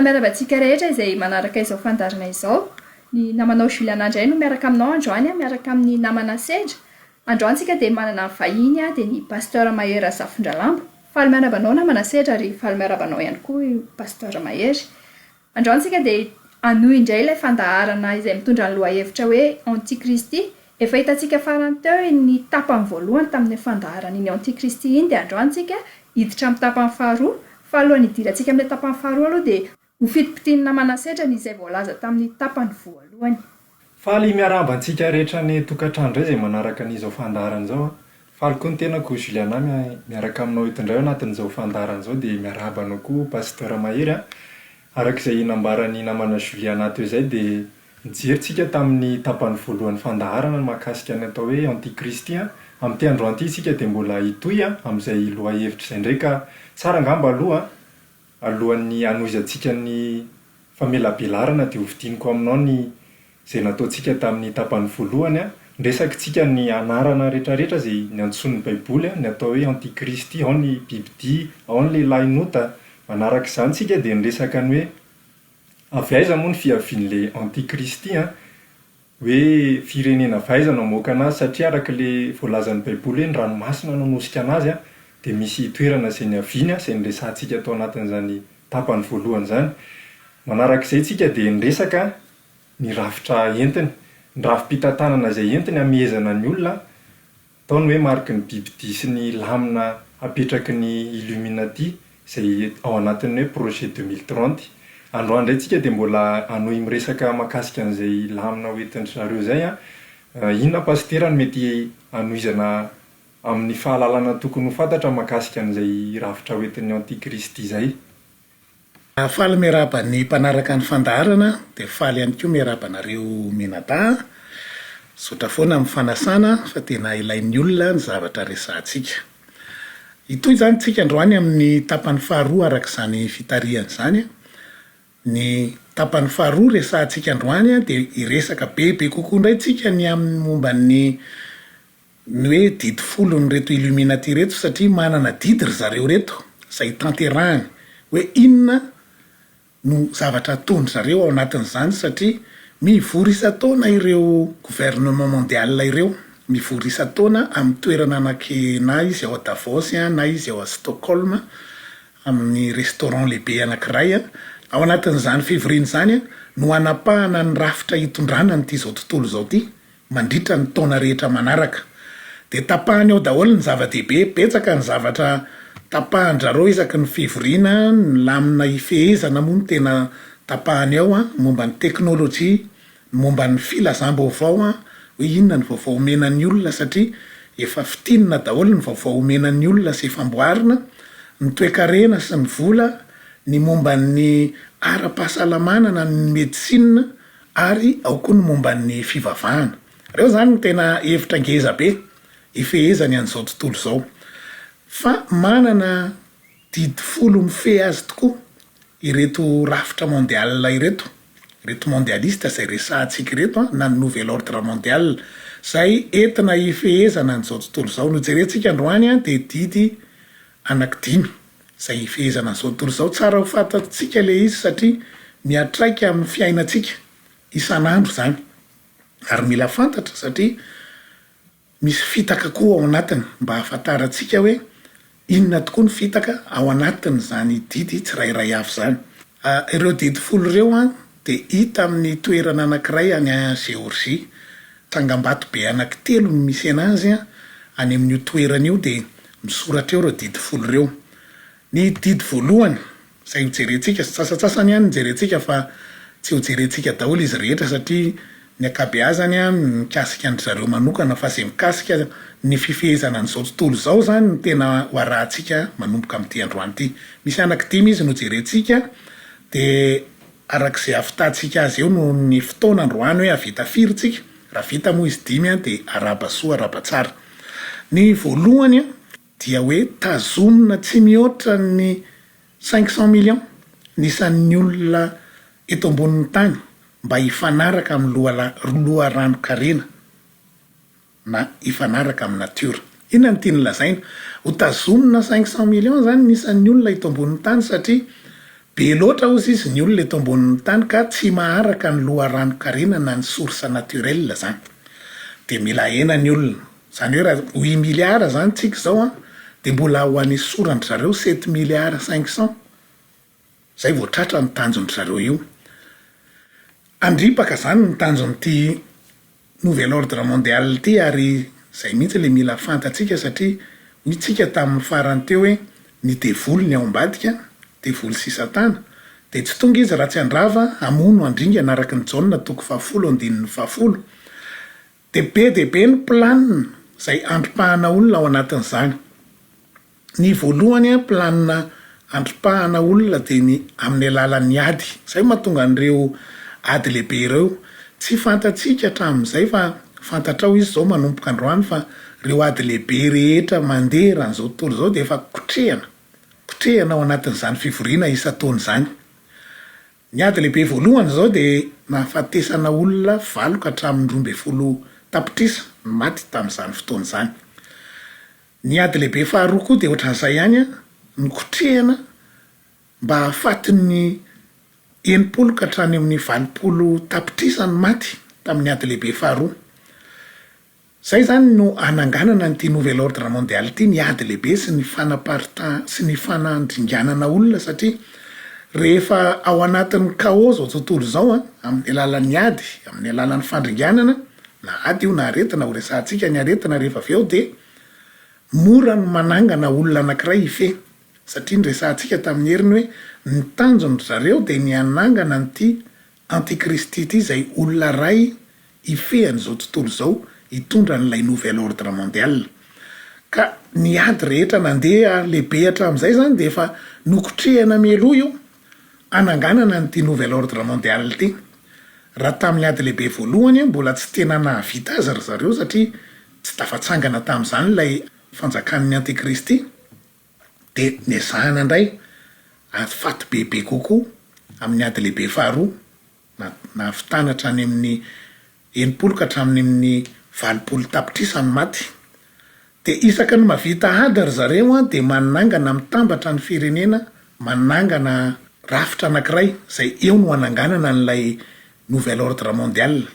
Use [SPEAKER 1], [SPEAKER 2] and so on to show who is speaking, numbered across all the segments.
[SPEAKER 1] Faly miarahaba antsika rehetra izay manaraka izao fandaharana izao. Ny namanao Juliana indray no miaraka aminao androany, miaraka amin'ny namana Sedra. Androany tsika dia manana vahiny dia ny Pasteur Mahery Razafindralambo. Faly miarahaba anao namana Sedra ary faly miarahaba anao ihany koa Pasteur Mahery. Androany tsika dia hanohy indray ilay fandaharana izay mitondra ny lohahevitra hoe Antikristy. Efa hitantsika farany teo ny tapany voalohany tamin'ny fandaharana iny Antikristy iny dia androany tsika hiditra amin'ny tapany faharoa. Fa alohan'ny hidirantsika amin'ilay tapany faharoa aloha dia ho fitipitian'ny namana Sedra ny izay voalaza tamin'ny tapany voalohany.
[SPEAKER 2] Faly miarahaba antsika rehetra any an-tokantrano indray izay manaraka an'izao fandaharana izao an! Faly koa ny tenako Juliana miaraka aminao eto indray ao anatin'izao fandaharana izao dia miarahaba anao koa Pasteur Mahery an! Araka izay nambaran'ny namana Juliana teo izay dia nijery tsika tamin'ny tapany voalohan'ny fandaharana ny mahakasika ny atao hoe Antikristy an! Amin'ity androany ity isika dia mbola hitohy amin'izay lohahevitra izay indray ka tsara angamba aloha alohan'ny hanohizantsika ny famelabelarana dia hovidiniko aminao ny izay nataontsika tamin'ny tapany voalohany an! Niresakitsika ny anarana retraretra izay niantsoan'ny Baiboly ny atao hoe Antikristy, ao ny bibidia, ao ny lehilahin'ota. Manaraka izany tsika dia niresaka ny hoe avy aiza moa ny fiavian'ilay Antikristy an? Hoe firenena avy aiza no hamoaka anazy satria araka ilay voalazan'ny Baiboly hoe ny ranomasina no hanosika anazy an, dia misy toerana izay niaviany izay niresahantsika tao anatin'izany tapany voalohany izany. Manaraka izay tsika dia niresaka ny rafitra entiny, ny rafi-pitantanana izay entiny hamehezana ny olona, atao ny hoe mariky ny bibidia sy ny lamina apetraky ny Illuminati izay ao anatin'ny hoe projet 2030. Androany indray tsika dia mbola hanohy miresaka mahakasika an'izay lamina ho entin-dry zareo izay an! Inona Pasitera no mety hanohizana amin'ny fahalalana tokony ho fantatra mahakasika an'izay rafitra ho entin'ny Antikristy izay?
[SPEAKER 3] Faly miarahaba ny mpanaraka ny fandaharana dia faly ihany koa miarahaba anareo mianadahy. Misaotra foana amin'ny fanasana fa tena ilain'ny olona ny zavatra resahantsika. Hitohy izany tsika androany amin'ny tapany faharoa araka izany fitarihana izany. Ny tapany faharoa resahantsika androany dia hiresaka bebe kokoa indray tsika ny amin'ny momba ny Ny hoe didy folon'ireto Illuminati ireto satria manana didy ry zareo ireto izay tanterahiny hoe inona no zavatra ataon-dry zareo ao anatin'izany satria mivory isan-taona ireo gouvernement mondial ireo, mivory isan-taona amin'ny toerana anaky na izy ao Davos na izy ao Stockholm amin'ny restaurant lehibe anakiray. Ao anatin'izany fivoriana izany no hanapahana ny rafitra hitondrana an'ity izao tontolo izao ity. mandritra ny taona rehetra manaraka. Dia tapahany ao daholo ny zava-dehibe, betsaka ny zavatra tapahan-drareo isaky ny fivoriana, ny lamina ifehezana moa no tena tapahany ao, ny momba ny teknolojia, ny momba ny filazam-baovao, hoe inona ny vaovao omena ny olona satria efa fintinina daholo ny vaovao omena ny olona sy efa amboarina, ny toekarena sy ny vola, ny momba ny ara-pahasalamana na ny medecine, Ary ao koa ny momba ny fivavahana. Ireo izany no tena hevitra ngeza be ifehezany an'izao tontolo izao. Fa manana didy folo mifehy azy tokoa ireto rafitra mondial ireto, ireto mondialiste izay resahantsika ireto na ny nouvel ordre mondial izay entina hifehezana an'izao tontolo izao. Nojerentsika androany dia didy anaky dimy izay hifehezana an'izao tontolo izao. Tsara ho fantatsika ilay izy satria miantraika amin'ny fiainantsika isan'andro izany. Ary mila fantatra satria misy fitaka koa ao anatiny mba hahafantarantsika hoe inona tokoa ny fitaka ao anatin'izany didy tsirairay avy izany. Ireo didy folo ireo dia hita amin'ny toerana anankiray any Géorgie. Tsangambato be anankitelo no misy anazy any amin'io toerana io dia misoratra eo ireo didy folo ireo. Ny didy voalohany izay hojerentsika, sasantsasany ihany no jerentsika fa tsy hojerentsika daholo izy rehetra satria ny ankabeazany mikasika an-dry zareo manokana fa izay mikasika ny fifehezana an'izao tontolo izao izany no tena ho arahantsika manomboka amin'ity androany ity. Misy anankidimy izy no jerentsika dia araka izay havitantsika azy eo noho ny fotoana androany hoe hahavita firy tsika, raha vita moa izy dimy dia arahaba soa arahaba tsara. Ny voalohany dia hoe tazomina tsy mihoatra ny cinq cent millions ny isan'ny olona eto ambonin'ny tany mba hifanaraka amin'ny loharanon-karena. na hifanaraka amin'ny natiora. Inona no tiany lazaina? Ho tazomina cinq cent millions izany ny isan'ny olona eto ambonin'ny tany satria Be loatra hozy izy ny olona eto ambonin'ny tany ka tsy maharaka ny loharanon-karena na ny source naturelle zany. Dia mila ahena ny olona. Izany hoe raha huit milliards zany tsika izao an, dia mbola ho anesoran-dry zareo sept milliards cinq cents. Zay vao tratra ny tanjon-dry zareo io. Handripaka zany ny tanjon'ity nouvel ordre mondial ity ary zay mihitsy le mila fantatsika satria hoy tsika tamin'ny farany teo hoe ny devoly ny ao ambadika, devoly sy satana, dia tsy tonga izy raha tsy handrava, hamono, handringana araka ny Jaona toko fahafolo andininy fahafolo. Dia be dia be ny planina izay andripahana olona ao anatin'izany. Ny voalohany an, planina andripahana olona dia ny amin'ny alalan'ny ady. Izay no mahatonga an'ireo ady lehibe ireo. Tsy fantatsika hatramin'izay fa fantatrao izy izao manomboka androany fa ireo ady lehibe rehetra mandeha eran'izao tontolo izao dia efa kotrehana, kotrehana ao anatin'izany fivoriana isan-taona izany. Ny ady lehibe voalohany izao dia nahafatesana olona valo ka hatramin'ny 12 tapitrisa ny maty tamin'izany fotoana izany. Ny ady lehibe faharoa koa dia ohatran'izay ihany, nokotrehana mba hahafaty ny 60 ka hatrany amin'ny 80 tapitrisa ny maty tamin'ny ady lehibe faharoa. Izay izany no hananganana an'ity nouvel ordre mondial ity, ny ady lehibe sy ny fanaparitaha sy ny fanandringanana olona satria rehefa ao anatin'ny chaos izao tontolo izao an, amin'ny alalan'ny ady, amin'ny alalan'ny fandringanana, na ady io na aretina, ho resahantsika ny aretina rehefa avy eo dia mora ny manangana olona anankiray hifehy satria noresahantsika tamin'ny heriny hoe ny tanjon-dry zareo dia ny hanangana an'ity antikristy ity izay olona iray hifehy an'izao tontolo izao hitondra an'ilay nouvel ordre mondial. Ka ny ady rehetra nandeha lehibe hatramin'izay izany dia efa nokotrehina mialoha io hananganana an'ity nouvel ordre mondial ity. Raha tamin'ny ady lehibe voalohany mbola tsy tena nahavita azy ry zareo satria tsy tafatsangana tamin'izany ilay fanjakan'ny antikristy dia nezahana indray ady faty bebe kokoa amin'ny ady lehibe faharoa na nahavitana hatrany amin'ny 60 ka hatramin'ny amin'ny 80 tapitrisa ny maty. Dia isaky ny mavita ady ry zareo an dia manangana mitambatra ny firenena, manangana rafitra anankiray izay eo no hananganana an'ilay nouvel ordre mondial.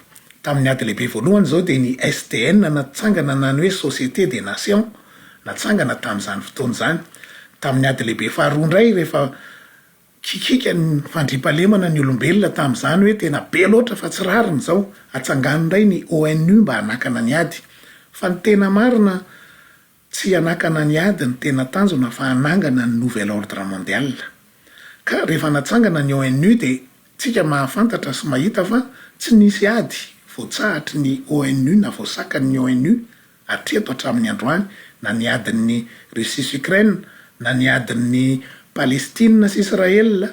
[SPEAKER 3] Tamin'ny ady lehibe voalohany izao dia ny SDN natsangana na ny hoe Société des Nations natsangana tamin'izany fotoana izany. Tamin'ny ady lehibe faharoa indray rehefa Kikiaka ny fandriampahalemana ny olombelona tamin'izany hoe tena be loatra fa tsy rariny izao, atsangano indray ny ONU mba hanakana ny ady. Fa ny tena marina tsy hanakana ny ady ny tena tanjona fa hanangana ny nouvel ordre mondial. Ka rehefa natsangana ny ONU dia tsika mahafantatra sy mahita fa tsy nisy ady voatsahatry ny ONU na voasakan'ny ONU hatreto hatramin'ny androany na ny adin'ny Russie sy Ukraine na ny adin'ny Palestine sy Israel,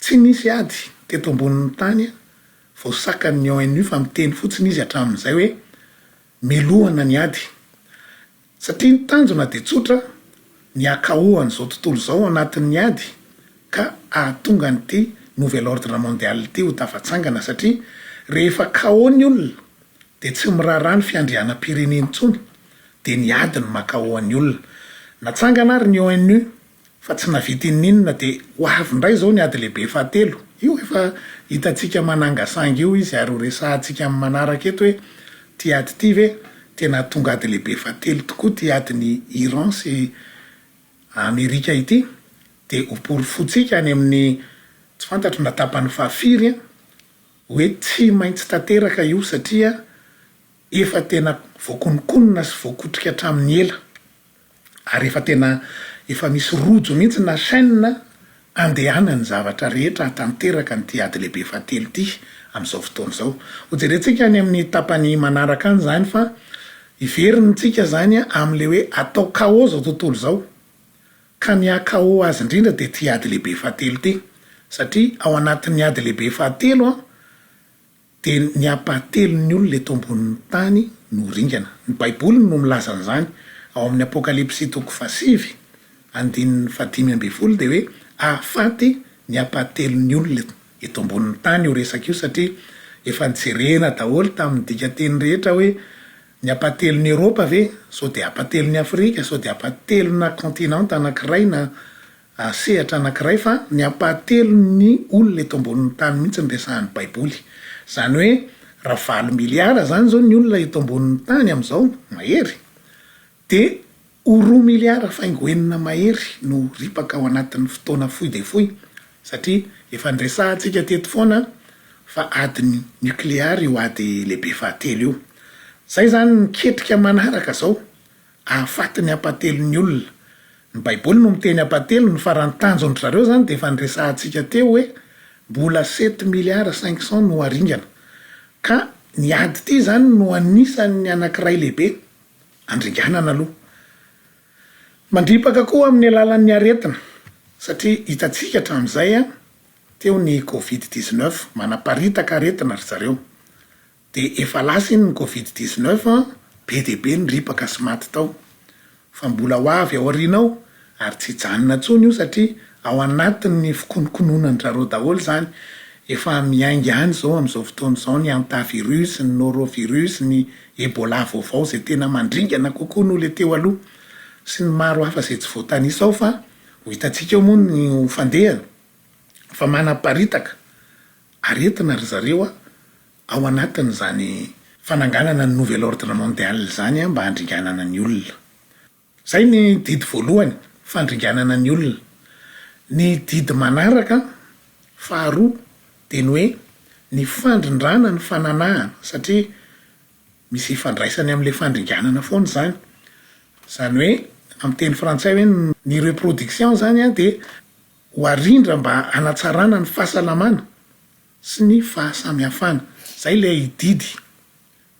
[SPEAKER 3] tsy nisy ady teto ambonin'ny tany voasakan'ny ONU fa miteny fotsiny izy hatramin'izay hoe melohana ny ady satria ny tanjona dia tsotra ny hakaohan'izao tontolo izao ao anatin'ny ady ka hahatonga an'ity nouvel ordre mondial ity ho tafatsangana satria rehefa chaos ny olona dia tsy miraharaha ny fiandrianam-pirenena intsony dia ny ady no makaoha ny olona. Natsangana ary ny ONU fa tsy nahavita inoninona dia ho avy indray izao ny ady lehibe fahatelo. Io efa hitantsika manangasangy io izy ary ho resahantsika amin'ny manaraka eto hoe ity ady ity ve tena hahatonga ady lehibe fahatelo tokoa ity adin'i Iran sy Amerika ity dia ho porofointsika any amin'ny tsy fantatro na tapany fahafiry an! Hoe tsy maintsy tanteraka io satria efa tena voakononkonona sy voakotrika hatramin'ny ela ary efa tena efa misy rojo mihitsy na chaine andehanan'ny zavatra rehetra hahatanteraka an'ity ady lehibe fahatelo ity amin'izao fotoana izao. Hojerentsika any amin'ny tapany manaraka any izany fa hiverina tsika izany amin'ilay hoe atao chaos izao tontolo izao. Ka ny haha-KO azy indrindra dia ity ady lehibe fahatelo ity. Satria ao anatin'ny ady lehibe fahatelo an, dia ny ampahatelon'ny olona eto ambonin'ny tany no ringana. Ny Baiboly no milaza an'izany. Ao amin'ny Apokalypsy toko fahasivy, andininy fahadimy ambin'ny folo dia hoe hahafaty ny ampahatelon'ny olona eto ambonin'ny tany io resaka io satria efa nojerena daholo tamin'ny dikanteny rehetra hoe Ny ampahatelon'i Eropa ve? Sao dia ampahatelon'i Afrika? Sao dia ampahatelona continent anankiray na. sehatra anankiray fa ny ampahatelon'ny olona eto ambonin'ny tany mihitsy no resahan'ny Baiboly. Izany hoe raha valo miliara izany izao ny olona eto ambonin'ny tany amin'izao, mahery, dia ho roa miliara faingo enina mahery no ripaka ao anatin'ny fotoana fohy dia fohy satria efa niresahantsika teto foana fa ady nukleary io ady lehibe fahatelo io. Izay izany ny ketrika manaraka izao hahafaty ny ampahatelon'ny olona. Ny baiboly no miteny ampahatelony fa raha ny tanjon-dry zareo izany dia efa niresahantsika teo hoe mbola sept milliards cinq cents no haringana. Ka ny ady ity izany no anisan'ny anankiray lehibe handringanana aloha. Mandripaka koa amin'ny alalan'ny aretina satria hitantsika hatramin'izay teo ny covid 19, manaparitaka aretina ry zareo. Dia efa lasa iny ny covid 19 an, be dia be ny ripaka sy maty tao. Fa mbola ho avy ao aoriana ao ary tsy hijanona intsony io satria ao anatin'ny fikonokononan-dRareo daholo izany. Efa miainga any izao amin'izao fotoana izao ny hantavirus, ny norovirus, ny ebola vaovao izay tena mandringana kokoa noho ilay teo aloha sy ny maro hafa izay tsy voatanisa ao fa ho hitantsika eo moa ny ho fandehany fa manaparitaka aretina ry zareo a ao anatin'izany fananganana ny nouvel ordre mondial izany mba handringanana ny olona. Izay ny didy voalohany, fandringanana ny olona. Ny didy manaraka, faharoa, dia ny hoe ny fandrindrana ny fananahana satria misy ifandraisany amin'ilay fandringanana foana izany. Izany hoe amin'ny teny frantsay hoe ny reproduction izany dia ho arindra mba hanatsarana ny fahasalamana sy ny fahasamihafana. Izay ilay didy.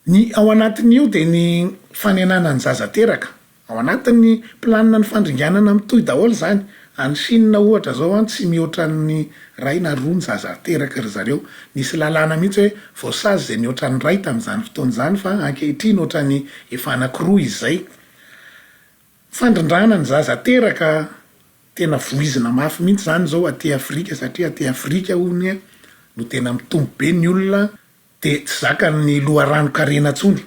[SPEAKER 3] Ny ao anatin'io dia ny fanenana ny zaza teraka. Ao anatin'ny planina ny fandringanana mitohy daholo izany. Any Chine ohatra izao an, tsy mihoatra ny iray na roa ny zaza ateraky ry zareo. Nisy lalàna mihitsy hoe voasazy izay nihoatra ny iray tamin'izany fotoana izany fa ankehitriny ohatran'ny efa anankiroa izy izay. Fandrindrana ny zaza teraka, tena voizina mafy mihitsy izany izao aty Afrika satria aty Afrika hono no tena mitombo be ny olona dia tsy zakan'ny loharanon-karena intsony.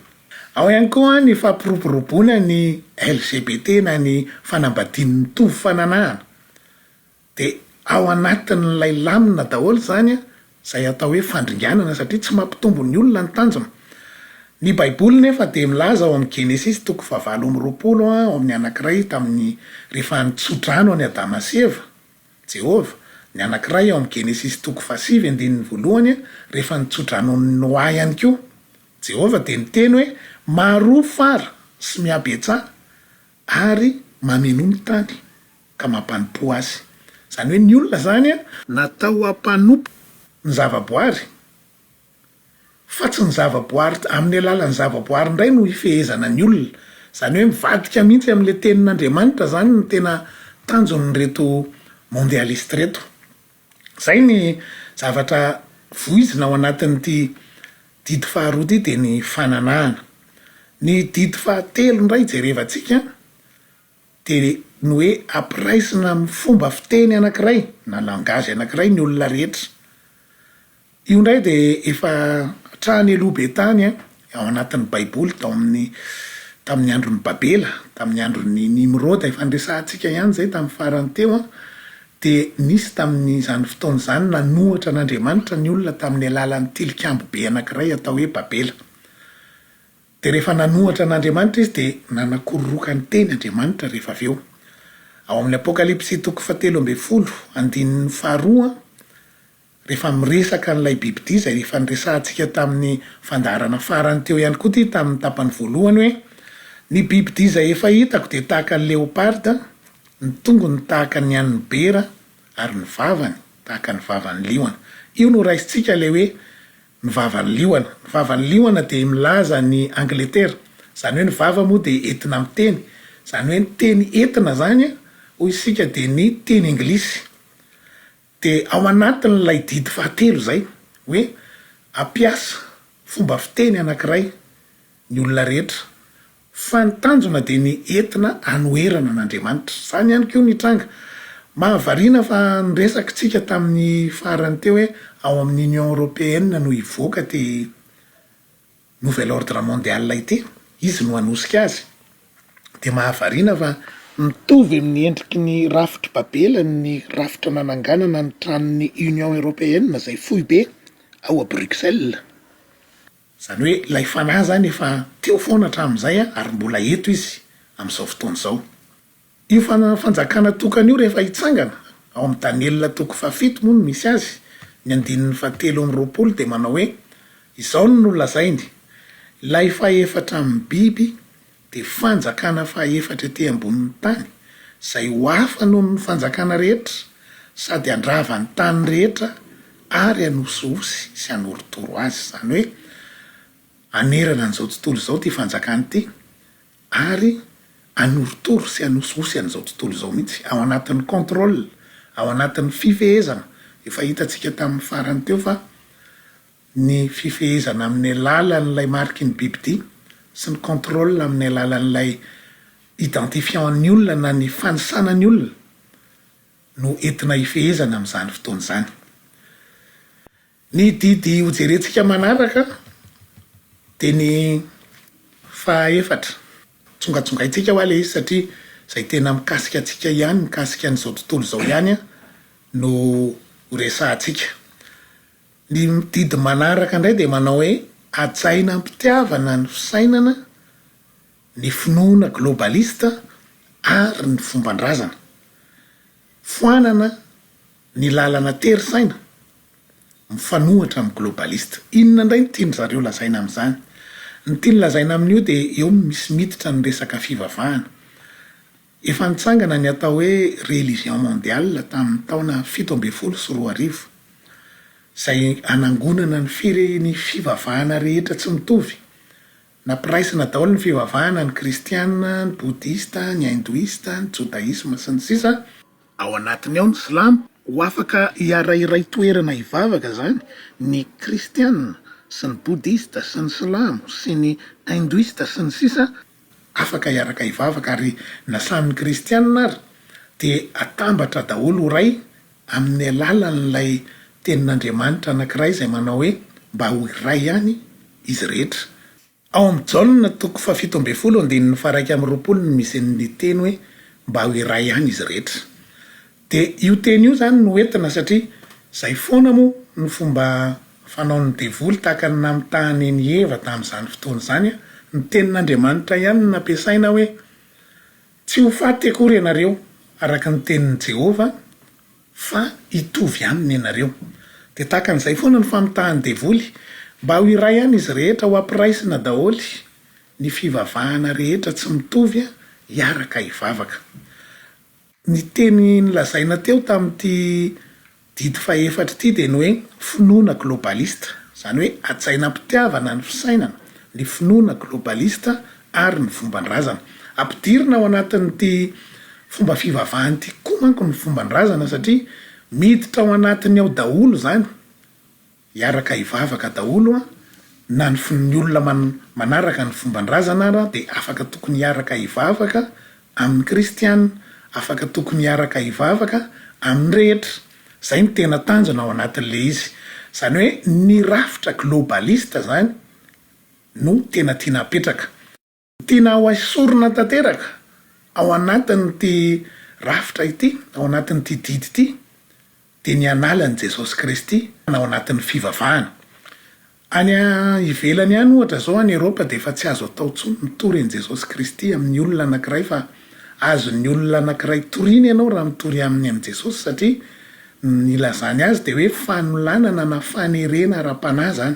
[SPEAKER 3] Ao ihany koa ny fampiroboroboana ny LGBT na ny fanambadian'ny mitovy fananahana. Dia ao anatin'ilay lamina daholo izany izay atao hoe fandringanana satria tsy mampitombo ny olona ny tanjona. Ny Baiboly nefa dia milaza ao amin'ny Genesisy toko fahavalo 28 ao amin'ny anankiray tamin'ny rehefa nitso-drano an'i Adama sy Eva, Jehovah, ny anankiray ao amin'ny Genesisy toko fahasivy andininy voalohany rehefa nitso-drano an'i Noa ihany koa, Jehovah dia niteny hoe maroa fara sy mihabetsaha ary mamenoa ny tany. ka mampanompo azy. Izany hoe ny olona izany natao hampanompo ny zavaboary fa tsy ny zavaboary amin'ny alalan'ny zavaboary indray no hifehezana ny olona. Izany hoe mivadika mihitsy amin'ilay tenin'Andriamanitra izany ny tena tanjon'ireto mondialiste ireto. Izay ny zavatra voizina ao anatin'ity didy faharoa ity dia ny fananahana. Ny didy fahatelo indray jerevantsika Dia ny hoe ampiraisina amin'ny fomba fiteny anankiray na langage anankiray ny olona rehetra. Io indray dia efa hatrany aloha be tany ao anatin'ny baiboly tao amin'ny tamin'ny andron'i Babela, tamin'ny andron'i Nimroda, efa niresahantsika ihany izay tamin'ny farany teo dia nisy tamin'izany fotoana izany nanohatra an'Andriamanitra ny olona tamin'ny alalan'ny tilikambo be anankiray atao hoe Babela. Dia rehefa nanohatra an'Andriamanitra izy dia nanakororoka ny teny Andriamanitra rehefa avy eo. Ao amin'ny Apokalypsy toko fahatelo ambin'ny folo andininy faharoa, rehefa miresaka an'ilay bibidia izay efa niresahantsika tamin'ny fandaharana farany teo ihany koa ity tamin'ny tapany voalohany hoe, Ny bibidia izay efa hitako dia tahaka ny leoparda, ny tongony tahaka ny an'ny bera ary ny vavany tahaka ny vavan'ny liona. Io no raisintsika ilay hoe Ny vavan'ny liona. Ny vavan'ny liona dia milaza an'i Angletera. Izany hoe ny vava moa dia entina miteny. Izany hoe ny teny entina izany hoy isika dia ny teny anglisy. Dia ao anatin'ilay didy fahatelo izay hoe hampiasa fomba fiteny anankiray ny olona rehetra Fa ny tanjona dia ny entina hanoherana an'Andriamanitra. Izany ihany koa nitranga. Mahavariana fa niresaka isika tamin'ny farany teo hoe ao amin'ny Union Européenne no hivoaka ity nouvel ordre mondial ity. Izy no hanosika azy. Dia mahavariana fa. Mitovy amin'ny endriky ny rafitr'i Babela ny rafitra nananganana ny tranon'ny Union Européenne izay foibe ao a Bruxelles. Izany hoe ilay fanahy izany efa teo foana hatramin'izay ary mbola eto izy amin'izao fotoana izao. Io fanjakana tokana io rehefa hitsangana, ao amin'ny Daniela toko fahafito moa no misy azy, ny andininy fahatelo amby 20 dia manao hoe, Izao no nolazainy, Ilay fahefatra amin'ny biby dia fanjakana fahefatra ety ambonin'ny tany, izay ho hafa noho ny fanjakana rehetra, sady handrava ny tany rehetra ary hanosihosy sy hanorotoro azy. Izany hoe hanerana an'izao tontolo izao ity fanjakana ity. ary hanorotoro sy hanosihosy an'izao tontolo izao mihitsy, ao anatin'ny contrôle, ao anatin'ny fifehezana, efa hitantsika tamin'ny farany teo fa ny fifehezana amin'ny alalan'ilay mariky ny bibidia sy ny contrôle amin'ny alalan'ilay identifiant ny olona na ny fanisana ny olona no entina hifehezana amin'izany fotoana izany. Ny didy hojerentsika manaraka dia ny fahaefatra. Tsongatsongaintsika hoa ilay izy satria izay tena mikasika antsika ihany, mikasika an'izao tontolo izao ihany no horesahantsika. Ny didy manaraka indray dia manao hoe hajaina am-pitiavana ny fisainana, ny finoana globalista ary ny fomban-drazana. Foanana ny lalana tery saina mifanohitra amin'ny globaliste. Inona indray no tian-dry zareo lazaina amin'izany? Ny tiany lazaina amin'io dia eo no misy miditra ny resaka fivavahana. Efa nitsangana ny atao hoe religion mondiale tamin'ny taona 2017, izay hanangonana ny fire ny fivavahana rehetra tsy mitovy. Nampiraisina daholo ny fivavahana, ny kristiana, ny bodista, ny hindoista, ny jodaisma, sy ny sisa. Ao anatiny ao ny silamo. Ho afaka hiara-hiray toerana hivavaka izany ny kristiana sy ny bodista sy ny silamo sy ny hindoista sy ny sisa Afaka hiaraka hivavaka ary na samy ny kristiana ary dia atambatra daholo ho ray amin'ny alalan'ilay tenin'Andriamanitra anankiray izay manao hoe mba ho iray ihany izy rehetra. Ao amin'ny Jaona toko fahafito ambin'ny folo andininy faha-21 no misy ny teny hoe mba ho iray ihany izy rehetra. Dia io teny io izany no entina satria izay foana moa no fomba fanaon'ny devoly tahaka ny namitahany an'i Eva tamin'izany fotoana izany, ny tenin'Andriamanitra ihany no nampiasaina hoe tsy ho faty akory ianareo araka ny tenin'i Jehovah fa hitovy aminy ianareo. Dia tahaka an'izay foana ny famitahan'ny devoly, mba ho iray ihany izy rehetra, ho ampiraisina daholo ny fivavahana rehetra tsy mitovy hiaraka hivavaka. Ny teny nolazaina teo tamin'ity didy fahefatra ity dia ny hoe finoana globalista, izany hoe hajaina am-pitiavana ny fisainana, ny finoana globalista ary ny fomban-drazana. Ampidirina ao anatin'ity fomba fivavahana ity koa manko ny fomban-drazana satria miditra ao anatiny ao daholo izany. Hiaraka hivavaka daholo an, na ny ny olona manaraka ny fomban-drazana ara dia afaka tokony hiaraka hivavaka amin'ny kristiana, afaka tokony hiaraka hivavaka amin'ny rehetra. Izay no tena tanjona ao anatin'ilay izy. Izany hoe ny rafitra globaliste izany no tena tiana apetraka. Tiana ho esorina tanteraka ao anatin'ity rafitra ity, ao anatin'ity didy ity, dia ny hanala an'i Jesosy Kristy ao anatin'ny fivavahana. Any ivelany any ohatra izao, any Eropa dia efa tsy azo atao intsony mitory an'i Jesosy Kristy amin'ny olona anankiray fa azon'ny olona anankiray toriana ianao raha mitory aminy amin'i Jesosy satria ny ilazany azy dia hoe fanolanana na fanerena ara-panahy izany.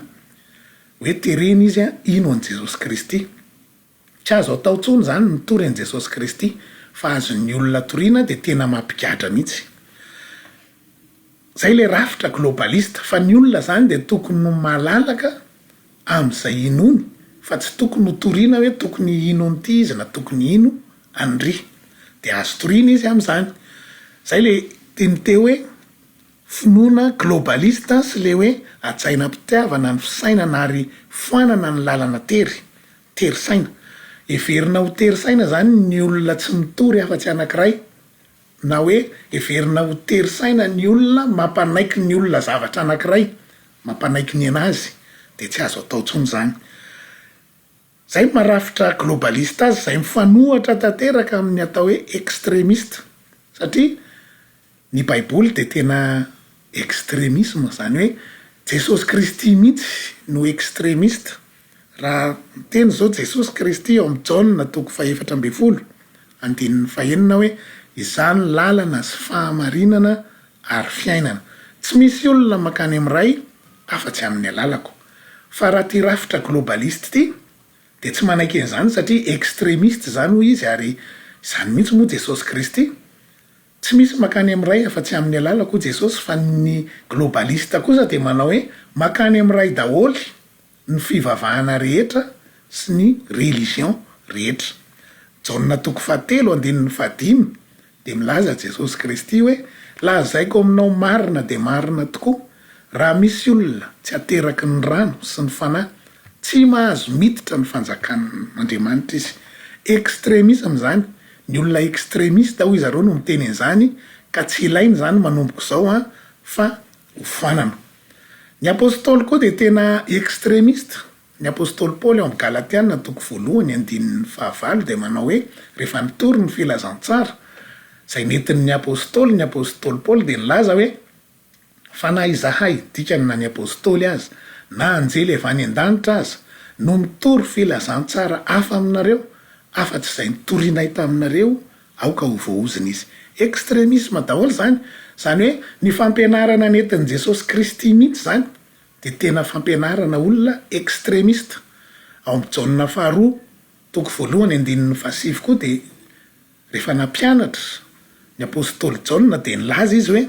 [SPEAKER 3] Hoe terena izy hino an'i Jesosy Kristy. Tsy azo atao intsony izany ny mitory an'i Jesosy Kristy fa azon'ny olona toriana dia tena mampigadra mihitsy. Izay ilay rafitra globaliste fa ny olona izany dia tokony ho malalaka amin'izay inoany fa tsy tokony ho toriana hoe tokony hino an'ity izy na tokony hino an'iry. Dia azo toriana izy amin'izany. Izay ilay teny teo hoe Finoana globaliste sy le hoe hajaina am-pitiavana ny fisainana ary foanana ny lalana tery, tery saina. Heverina ho tery saina zany ny olona tsy mitory afa-tsy anakiray, na hoe heverina ho tery saina ny olona mampanaiky ny olona zavatra anakiray, mampanaiky ny anazy, dia tsy azo atao tsony zany. Izay no maha rafitra globaliste azy, izay mifanohatra tanteraka amin'ny atao hoe extremiste. Satria ny Baiboly dia tena extremisme, izany hoe Jesosy Kristy mihitsy no extremiste. Raha miteny izao Jesosy Kristy ao amin'ny Jaona toko fahefatra ambin'ny folo andininy fahenina hoe, Izaho no lalana sy fahamarinana ary fiainana. Tsy misy olona mankany amin'ny Ray afa-tsy amin'ny alalako. Fa raha ity rafitra globaliste ity dia tsy manaiky an'izany satria extremiste izany hoy izy ary izany mihitsy moa Jesosy Kristy. Tsy misy mankany amin'ny Ray afa-tsy amin'ny alalako hoy Jesosy fa ny globaliste kosa dia manao hoe mankany amin'ny Ray daholo ny fivavahana rehetra sy ny religion rehetra. Jaona toko fahatelo andininy fahadimy dia milaza Jesosy Kristy hoe, Lazaiko aminao marina dia marina tokoa, raha misy olona tsy ateraky ny rano sy ny Fanahy, tsy mahazo miditra ny fanjakan'Andriamanitra izy. Extremisme izany, ny olona extremiste hoy zareo no miteny an'izany ka tsy ilaina izany manomboka izao an, fa hofoanana. Ny Apostoly koa dia tena extremiste. Ny Apostoly Paoly ao amin'ny Galatiana toko voalohany andininy fahavalo dia manao hoe rehefa nitory ny filazantsara izay nentin'ny Apostoly ny Apostoly Paoly dia nilaza hoe fa na izahay, dikany na ny Apostoly aza, na anjely avy any an-danitra aza, no mitory filazantsara hafa aminareo afa-tsy izay nitorianay taminareo Aoka ho voaozona izy. Extremisme daholo izany. Izany hoe ny fampianarana nentin'i Jesosy Kristy mihitsy izany dia tena fampianarana olona extremiste. Ao amin'ny Jaona faharoa toko voalohany andininy fahasivy koa dia rehefa nampianatra ny apostoly Jaona dia nilaza izy hoe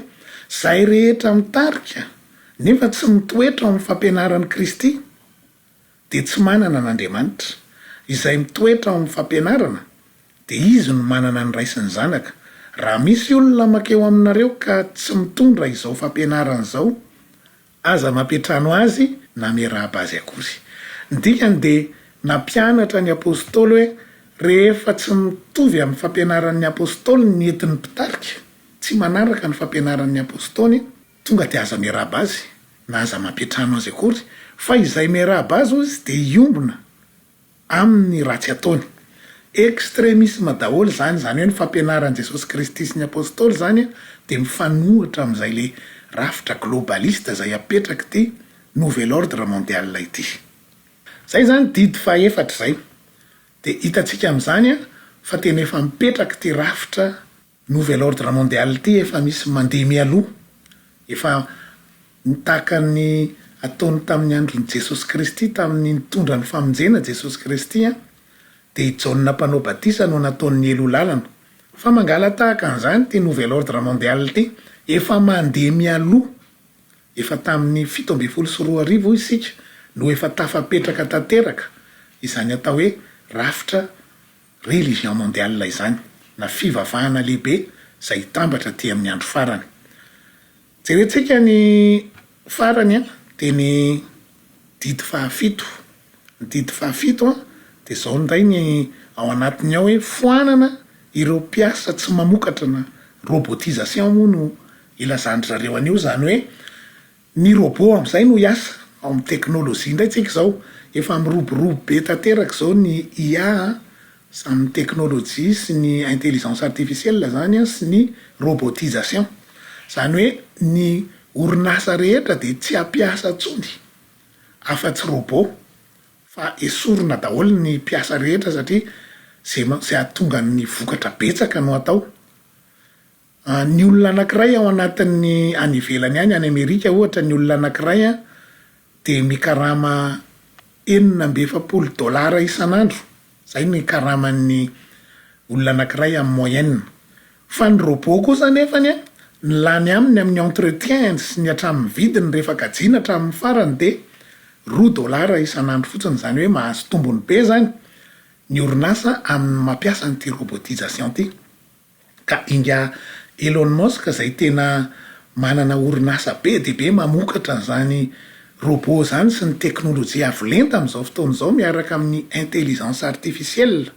[SPEAKER 3] izay rehetra mitarika nefa tsy mitoetra ao amin'ny fampianaran'i Kristy dia tsy manana an'Andriamanitra. Izay mitoetra ao amin'ny fampianarana, dia izy no manana ny Ray sy ny Zanaka. Raha misy olona mankeo aminareo ka tsy mitondra izao fampianarana izao, aza mampiantrano azy na miarahaba azy akory. Ny dikany dia nampianatra ny Apostoly hoe rehefa tsy mitovy amin'ny fampianaran'ny Apostoly ny entin'ny mpitarika, tsy manaraka ny fampianaran'ny Apostoly, Tonga dia aza miarahaba azy na aza mampiantrano azy akory fa izay miarahaba azy hozy dia hiombona aminy ratsy ataony. Extremisme daholo izany, izany hoe ny fampianaran'i Jesosy Kristy sy ny Apostoly izany dia mifanohitra amin'izay le rafitra globaliste izay apetrak'ity nouvel ordre mondial ity. Izay izany didy fahefatra izay. Dia hitantsika amin'izany fa tena efa mipetraka ity rafitra Nouvel ordre mondial ity efa misy mandeha mialoha, efa nitaka ny ataony tamin'ny andron'i Jesosy Kristy tamin'ny nitondra ny famonjena Jesosy Kristy an, dia i Jaona mpanao batisa no nataony nialoha lalana. Fa mangala-tahaka an'izany ity nouvel ordre mondial ity, efa mandeha mialoha, efa tamin'ny 2017 hoy isika no efa tafapetraka tanteraka izany atao hoe rafitra religion mondiale izany, na fivavahana lehibe izay hitambatra aty amin'ny andro farany. Jerentsika ny farany an, dia ny didy fahafito. Ny didy fahafito an, dia izao indray ny ao anatiny ao hoe foanana ireo mpiasa tsy mamokatra na robotisation moa no ilazan-dry zareo an'io, izany hoe Ny robot amin'izay no hiasa, ao amin'ny teknolojia indray tsika izao, efa miroborobo be tanteraka izao ny IA amin'ny teknolojia sy ny intelligence artificielle izany sy ny robotisation. Izany hoe ny orinasa rehetra dia tsy hampiasa intsony afa-tsy robot fa esorina daholo ny mpiasa rehetra satria izay izay hahatonga ny vokatra betsaka no atao. Ny olona anankiray ao anatin'ny, any ivelany any, any Amerika ohatra, ny olona anankiray dia mikarama 46 dolara isan'andro, izay ny karaman'ny olona anankiray amin'ny moyenne. Fa ny robot kosa anefany an, ny lany aminy amin'ny entretien sy ny hatramin'ny vidiny rehefa kajiana hatramin'ny farany dia roa dolara isan'andro fotsiny, izany hoe mahazo tombony be izany ny orinasa amin'ny mampiasa an'ity robotisation ity. Ka ingahy Elon Musk izay tena manana orinasa be dia be mamokatra an'izany robot izany sy ny teknolojia avo lenta amin'izao fotoana izao miaraka amin'ny intelligence artificielle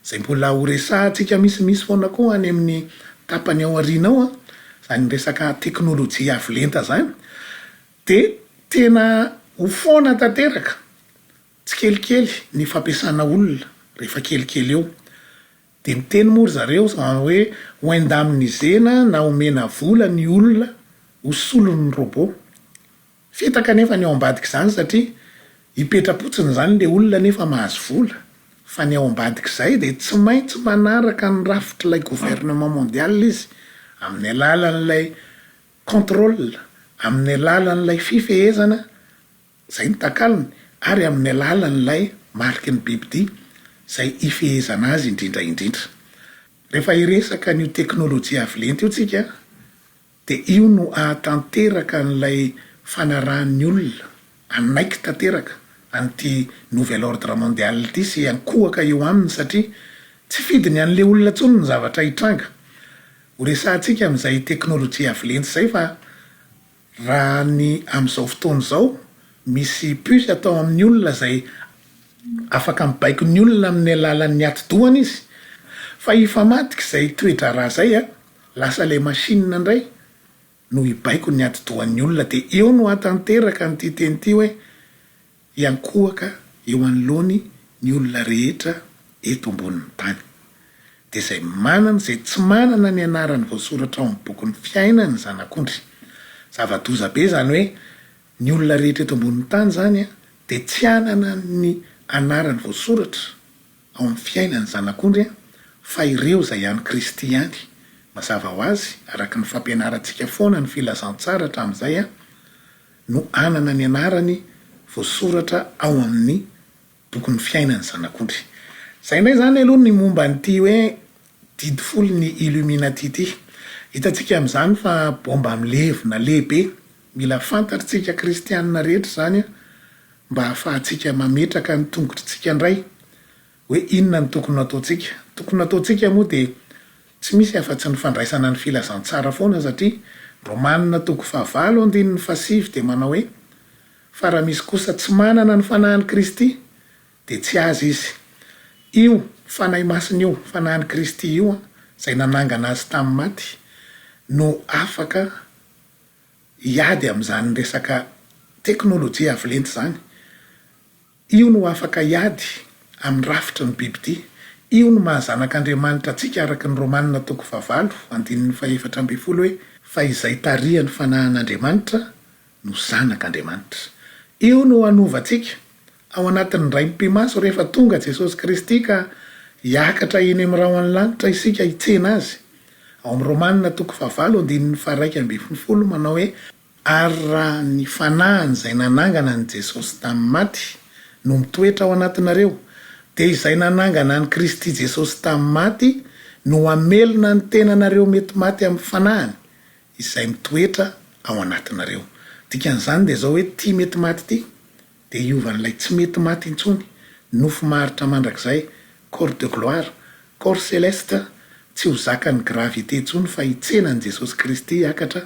[SPEAKER 3] izay mbola ho resahantsika misimisy foana koa any amin'ny tapany ao aoriana ao an, izany resaka teknolojia avo lenta izany dia tena ho foana tanteraka. tsikelikely ny fampiasana olona rehefa kelikely eo. Dia miteny moa ry zareo hoe ho indemniser-na na omena vola ny olona ho solon'ny robot. Fitaka anefa ny ao ambadik'izany satria hipetra-potsiny izany ilay olona nefa mahazo vola, fa ny ao ambadik'izay dia tsy maintsy manaraka ny rafitr'ilay gouvernement mondial izy amin'ny alalan'ilay contrôle, amin'ny alalan'ilay fifehezana, izay no takalony, ary amin'ny alalan'ilay mariky ny bibidia izay ifehezana azy indrindra indrindra. Rehefa hiresaka an'io teknolojia avo lenta io tsika Dia io no ahatanteraka an'ilay fanarahan'ny olona hanaiky tanteraka an'ity nouvel ordre mondial ity sy hiankohoka eo aminy satria tsy fidiny an'ilay olona intsony ny zavatra hitranga. Ho resahantsika amin'izay teknolojia avo lenta izay fa raha ny amin'izao fotoana izao misy puce atao amin'ny olona izay afaka mibaiko ny olona amin'ny alalan'ny atidohany izy fa hifamadika izay toe-draharaha izay an! Lasa ilay machine indray no hibaiko ny atidohan'ny olona dia eo no hahatanteraka an'ity teny ity hoe hiankohoka eo anoloany ny olona rehetra eto ambonin'ny tany. Dia izay manana, izay tsy manana ny anarany voasoratra ao amin'ny bokin'ny fiainan'ny Zanak'ondry. Zava-doza be izany hoe ny olona rehetra eto ambonin'ny tany izany dia tsy hanana ny anarany voasoratra ao amin'ny fiainan'ny Zanak'ondry fa ireo izay an'i Kristy ihany, mazava ho azy, araka ny fampianarantsika foana ny filazantsara hatramin'izay, no hanana ny anarany voasoratra ao amin'ny bokin'ny fiainan'ny Zanak'ondry. Izay indray izany aloha ny momba an'ity hoe didy folon'ny Illuminati ity. Hitantsika amin'izany fa bomba milevina lehibe mila fantatr'tsika kristianina rehetra izany mba hahafahantsika mametraka ny tongotritsika indray hoe inona no tokony ho ataontsika. Ny tokony ho ataontsika moa dia tsy misy afa-tsy ny fandraisana ny filazantsara foana satria Romana toko fahavalo andininy fahasivy dia manao hoe, Fa raha misy kosa tsy manana ny Fanahin'i Kristy dia tsy azy izy. Io Fanahy Masina io, Fanahin'i Kristy io izay nanangana azy tamin'ny maty no afaka hiady amin'izany resaka teknolojia avo lenta izany. Io no afaka hiady amin'ny rafitry ny bibidia. Io no maha zanak'Andriamanitra antsika araka ny Romana toko fahavalo andininy fahefatra ambinifolo hoe, Fa izay tarihan'ny Fanahin'Andriamanitra no zanak'Andriamanitra. Io no hanova antsika ao anatin'ny indray mipi-maso rehefa tonga Jesosy Kristy ka hiakatra eny amin'ny rahon'ny lanitra isika hitsena Azy. Ao amin'ny Romana toko fahavalo andininy faha-11 manao hoe, Ary raha ny Fanahin'izay nanangana an'i Jesosy tamin'ny maty no mitoetra ao anatinareo, dia izay nanangana an'i Kristy Jesosy tamin'ny maty no hamelona ny tenanareo mety maty amin'ny Fanahiny izay mitoetra ao anatinareo. Dikan'izany dia izao hoe ity mety maty ity dia hiova an'ilay tsy mety maty intsony, nofo maharitra mandrakizay, corps de gloire, corps céleste, tsy ho zakan'ny gravité intsony fa hitsena an'i Jesosy Kristy hiakatra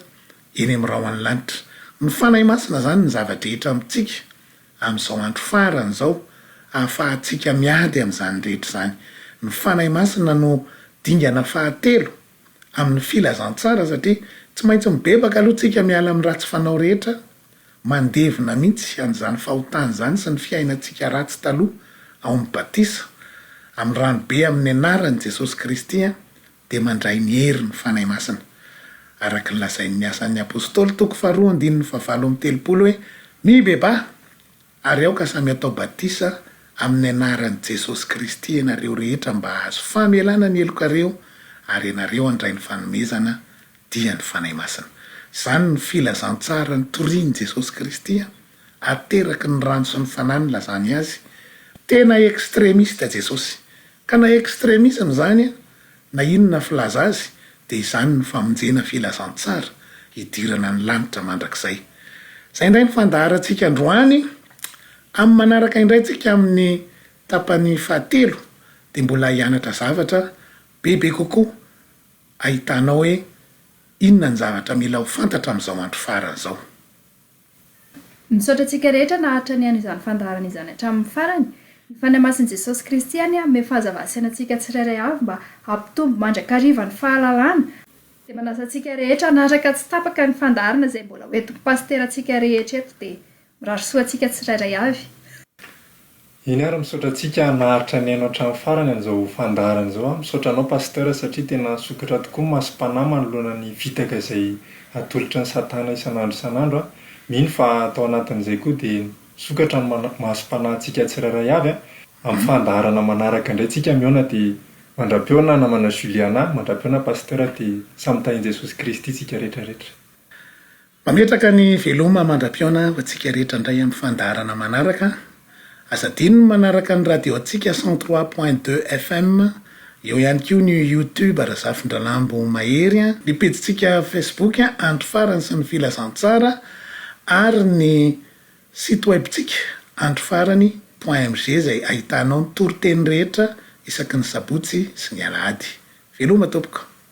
[SPEAKER 3] eny amin'ny rahon'ny lanitra. Ny Fanahy Masina izany ny zava-drehetra amintsika amin'izao andro farany izao ahafahantsika miady amin'izany rehetra izany. Ny Fanahy Masina no dingana fahatelo amin'ny filazantsara satria tsy maintsy mibebaka aloha tsika miala amin'ny ratsy fanao rehetra, mandevina mihitsy an'izany fahotana izany sy ny fiainantsika ratsy taloha ao amin'ny batisa amin'ny rano be amin'ny anaran'i Jesosy Kristy dia mandray ny herin'ny Fanahy Masina. Araka ny lazain'ny Asan'ny Apostoly toko faharoa andininy fahavalo amby telopolo hoe, Mibebaha! Ary aoka samy hatao batisa amin'ny anaran'i Jesosy Kristy ianareo rehetra mba hahazo famelana ny helokareo ary ianareo handray ny fanomezana dia ny Fanahy Masina. Izany no filazantsara nitorian'i Jesosy Kristy ateraky ny rano sy ny Fanahy nilazany azy. Tena extremiste Jesosy. Ka na extremisme izany na inona filaza azy dia izany no famonjena filazantsara hidirana ny lanitra mandrakizay. Izay indray ny fandaharantsika androany, amin'ny manaraka indray tsika amin'ny tapany fahatelo dia mbola hianatra zavatra bebe kokoa ahitanao hoe inona ny zavatra mila ho fantatra amin'izao andro farany izao.
[SPEAKER 1] Misaotra antsika rehetra naharitra nihaino izany fandaharana izany hatramin'ny farany. Ny Fanahy Masin'i Jesosy Kristy anie hanome fahazavana antsika tsirairay avy mba hampitombo mandrakariva ny fahalalana. Dia manasa antsika rehetra hanaraka tsy tapaka ny fandaharana izay mbola ho entin'ny pasiterantsika rehetra eto dia mirary soa antsika tsirairay avy.
[SPEAKER 2] Eny ary, misaotra antsika naharitra nihaino hatramin'ny farany an'izao fandaharana izao an. Misaotra anao Pasteur satria tena nisokatra tokoa ny masom-panahy manoloana ny fitaka izay atolotry ny satana isan'andro isan'andro an. Mino fa tao anatin'izay koa dia nisokatra ny masom-panahintsika tsirairay avy an. Amin'ny fandaharana manaraka indray tsika mihaona dia mandra-pihaona namana Juliana, mandra-pihaona Pasteur dia samy tahin'i Jesosy Kristy tsika rehetra rehetra.
[SPEAKER 3] Mametraka ny veloma mandra-pihaona ho antsika rehetra indray amin'ny fandaharana manaraka. Aza adino ny manaraka ny radio-ntsika 103.2 FM, eo ihany koa ny YouTube Razafindralambo Mahery, ny pejintsika Facebook Andro Farany sy ny Filazantsara ary ny site web-ntsika androfarany point mg izay ahitanao ny toriteny rehetra isaky ny sabotsy sy ny alahady. Veloma tompoko!